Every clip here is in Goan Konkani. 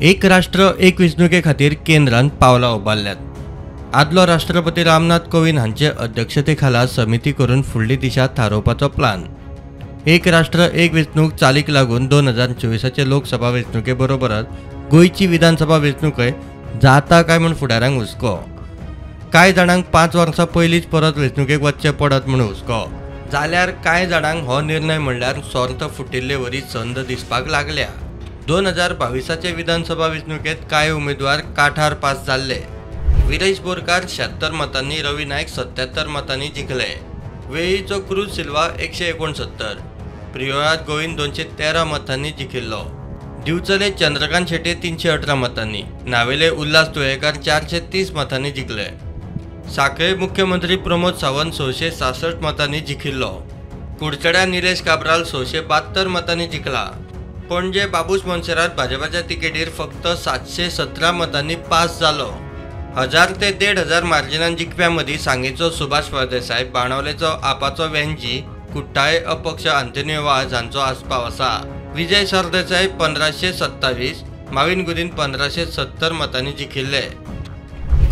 एक राष्ट्र एक वेंचणुके खातीर केंद्रान पावलां उबारल्यात. आदलो राष्ट्रपती रामनाथ कोविंद हांचे अध्यक्षते खाला समिती करून फुडली दिशा थारोवपाचो प्लान. एक राष्ट्र एक वेंचणूक चालीक लागून 2024 लोकसभा वेंचणुके बरोबरच गोंयची विधानसभा वेंचणूकय जाता काय म्हूण फुडाऱ्यांक हुस्को. कांय जाणांक 5 वर्सां पयलींच परत वेंचणुकेक वचचें पडत म्हूण हुस्को, जाल्यार कांय जाणांक हो निर्णय म्हणल्यार सोर्त फुटिल्ले वरी संद दिसपाक लागल्या. 2022 विधानसभा वेंचणुकेंत कांय उमेदवार काठार पास जाल्ले. विरेश बोरकार 76 मतांनी, रवी नायक 77 मतांनी जिखले. वेळीचो क्रूज सिल्वा 169, प्रियोळांत गोविंद 213 मतांनी जिखिल्लो. दिवचले चंद्रकांत शेट्ये 318 मतांनी, नावेले उल्हास तुयेंकार 430 मतांनी जिखले. साखळे मुख्यमंत्री प्रमोद सावंत 666 मतांनी जिखिल्लो. कुडचड्या निलेश काब्राल 672 मतांनी जिखला. पणजे बाबूश मोन्सेरात भाजपाच्या तिकेटीर फक्त 717 मतांनी पास जालो. 1000 ते 1500 मार्जिनान जिखप्यां मदीं सांगेचो सुभाष फळदेसाय, बाणावलेचो आपाचो वेंजी, कुट्टाळे अपक्ष आंतोनियो वाज हांचो आस्पाव आसा. विजय सरदेसाय 1527, माविन गुदीन 1570 मतांनी जिखिल्ले.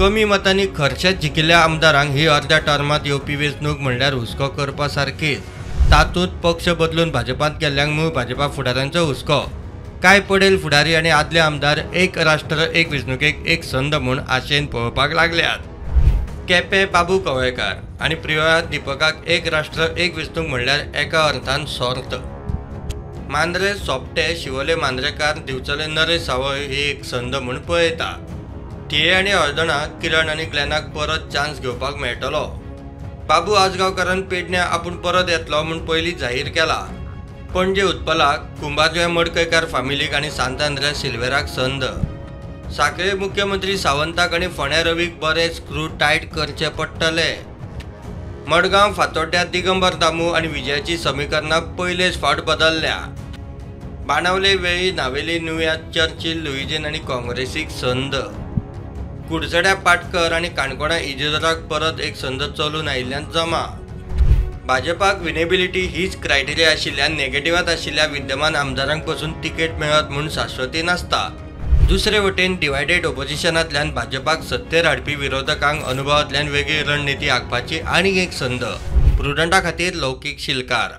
कमी मतांनी खर्शेत जिखिल्ल्या आमदारांक ही अर्द्या टर्मांत येवपी वेंचणूक म्हणल्यार हुस्को करपा सारकीच. तातूंत पक्ष बदलून भाजपांत गेल्ल्यांक मूळ भाजपा फुडाऱ्यांचो हुस्को. कांय पडेल फुडारी आनी आदले आमदार एक राष्ट्र एक वेंचणुकेक एक संद म्हूण आशेन पळोवपाक लागल्यात. केपें बाबू कवळेकार आनी प्रियोळांत दीपकाक एक राष्ट्र एक वेंचणूक म्हणल्यार एका अर्थान सोर्त. मांद्रे सोपटे, शिवोले मांद्रेकार, दिवचले नरेश सावय ही एक संद म्हूण पळयता. थिये आनी हळदणा, किरण आनी ग्लॅनाक परत चान्स घेवपाक मेळटलो. बाबू आजगांवकारान पेडण्या आपूण परत येतलो म्हूण पयलीं जाहीर केला. पणजे उत्पलाक, कुंभारजुवें मडकयकार फामिलीक आनी सांत आंद्रे सिल्वेराक संद. साखळे मुख्यमंत्री सावंताक आनी फोंड्या रवीक बरे स्क्रू टायट करचे पडटले. मडगांव फातोड्ड्या दिगंबर दामू आनी विजयाची समीकरणां पयलेच फावट बदल्ल्या. बाणावले वेळी नावेली नुव्या चर्चिल लुईजीन आनी काँग्रेसीक संद. कुडचड्या पाटकर आनी काणकोणा इजिदोराक परत एक संद चलून आयिल्ल्यान जमा. भाजपाक विनेबिलिटी हीच क्रायटेरिया आशिल्ल्यान नेगेटिव्हात आशिल्ल्या विद्यमान आमदारांक पसून तिकेट मेळत म्हूण शाश्वती नासता. दुसरे वटेन डिवायडेड ओपोजिशनांतल्यान भाजपाक सत्तेर हाडपी विरोधकांक अनुभवांतल्यान वेगळी रणनिती आंखपाची आनीक एक संद. प्रुडंटा खातीर लौकीक शिलकार.